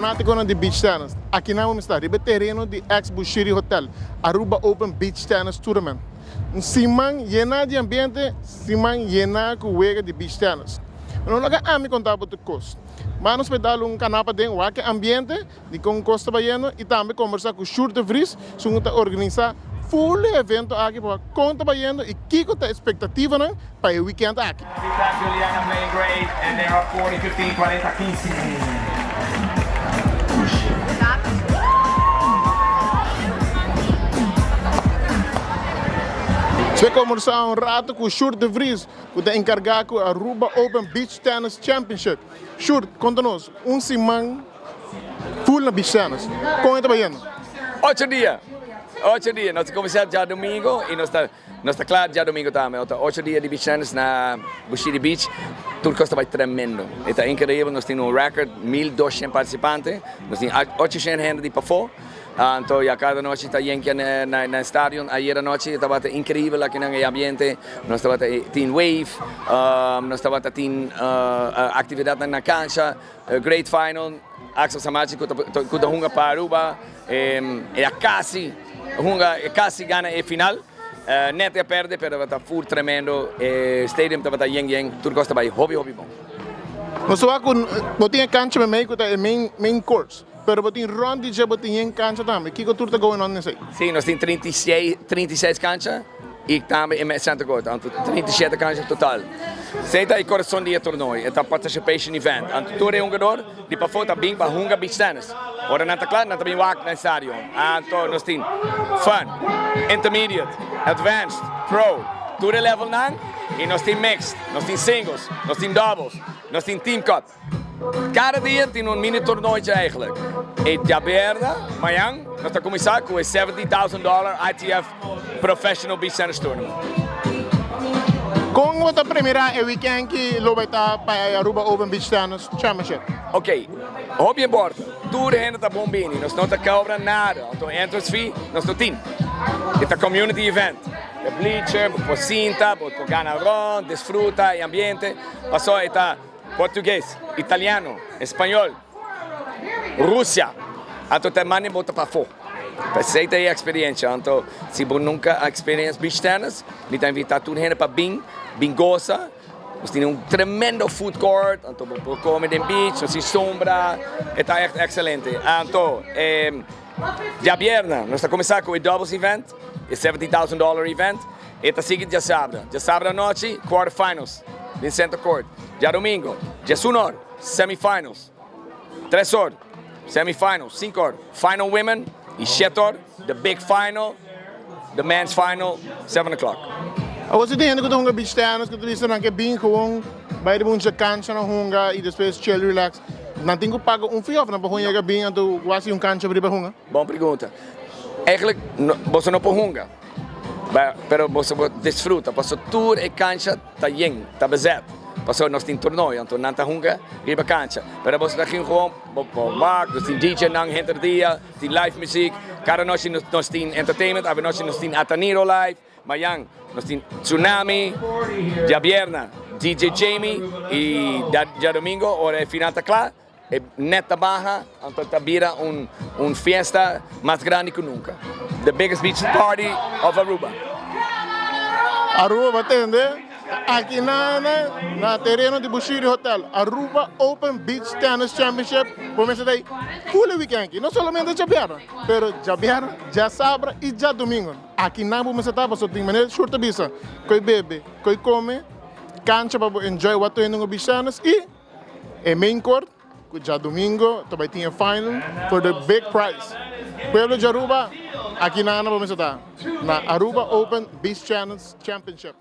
Fanaticonan di Beach Tennis, aki nan bo mester riba e tereno di ex Bushiri Hotel, Aruba Open Beach Tennis Tournament. Un siman yena di ambiente, siman yena cu wega di beach tennis. No laga ami conta bo tur cos. Ba nos pedal un canapa den wak e ambiente di con cos ta bayendo y tambe combersa cu Sjoerd de Vries, esun cu ta organisa full e evento aki pa wak con ta bayendo y kico ta expectativanan pa e weekend aki. Nos a combersa un rato cu Sjoerd de Vries cu ta encarga cu Aruba Open Beach Tennis Championship. Sjoerd, conta nos, un siman full na beach tennis, con e ta bayendo? Ocho dia, ocho dia. Nos ta cuminsa djadomingo y nos ta Nos ta kla djadomingo tambe, ota ocho dia di beach tennis na Bushiri Beach, tur kos ta bai tremendo. E ta increibel, nos tin un record, 1200 participante, nos tin 800 hende di pafó, anto ya kada nochi ta yenkia na e stadion. Ayer anochi tabata increibel akinan e ambiente, nos tabata tin wave, nos tabata tin actividadnan na cancha, great final, Axel Samachi ku ta hunga pa Aruba e a kasi hunga e kasi gana e final net e a perde pero tabata full tremendo e stadium tabata yen yen tur kos ta bai hopi hopi bon. Nos wak ku bo tin e kancha meimei ku ta e main main course pero bo tin rond di dje bo tin yen kancha tambe kiko tur ta going on esei? Si nos tin 36 36 kancha. Y tambe e center court, anto 37 cancha total. Esey ta e corazon di e torneo, e ta participation event. Anto tur e hungador di pafo ta bin pa hunga beach tennis. Ora nan ta cla, nan ta bin wak na e stadion. Anto nos tin fun, intermediate, advanced, pro, tur e levelnan y nos tin mixed, nos tin singles, nos tin doubles, nos tin team cup. Kada dia tin un mini tornoitje eigenlijk. E djaberda, mañan, nos ta kuminsá ku e 70,000 dollar ITF Professional Beach Tennis Tournament. Kon bo ta premirá e weekend ki lo bai ta pa e Aruba Open Beach Tennis Championship? Ok, hopi importa. Tur hende ta bon bini. Nos no ta kobra nada. Anto entrance fee nos no tin. E ta community event. E bleacher, bo por sinta, bo por gana rond, disfruta e ambiente. Paso e ta. Portugues, italiano, español, Rusia, anto ta manda bo ta pafó. P'esei ta e experiencia. Anto si bo nunca a experience beach tennis, mi ta invita tur hende pa bin, bin goza. Nos tin un tremendo food court, anto bo por come den beach, nos tin sombra, e ta echt excelente. Anto e djabièrnè nos ta cuminsa cu e doubles event, e 70,000 dollar event. E ta sigui djasabra. Djasabra anochi, quarter finals den Center Court. Djadomingo, djesun or, semi finals. Tres or, semi finals. Sinku or, final women. I shet or, the big final, the men's final, seven o'clock. Awor si tin hende ku ta hunga beach tennis ku ta bisa nan ke bin gewoon bai riba un dje kancha nan hunga i despues chill relax. Nan tin ku paga un fee of nan por gewoon yega bin anto wasi un kancha riba hunga? Bon pregunta. Eigenlijk boso no por hunga. Pero boso por disfruta paso tur e cancha ta yen, ta bezet. Paso nos tin torneo, anto nan ta hunga riba cancha. Pero boso ta gin gewoon, bo por wak, nos tin DJ nan henter dia, tin live muziek. Cada nochi nos tin entertainment, awe nochi nos tin Ataniro live, mayan nos tin Tsunami, diabierna DJ Jamie y diadomingo ora e final ta cla. E net ta baha, anto ta bira un un fiesta mas grandi ku nunka. The biggest beach party of Aruba. Aruba ba tende aki na na tereno di Bushiri Hotel, Aruba Open Beach Tennis Championship bo mester ta ei full e weekend aki, no solamente djabièrnè, pero djabièrnè, djasabra i djadumingu. Aki nan bo mester ta pasobra tin manera Sjoerd ta bisa, koi bebe, koi kome, kancha pa bo enjoy wak tur hende ku beach tennis i. E main court cu djadomingo ta bay tin e final for the big prize. Pueblo di Aruba, aki nan bo mester ta na Aruba Open Beach Tennis Championship.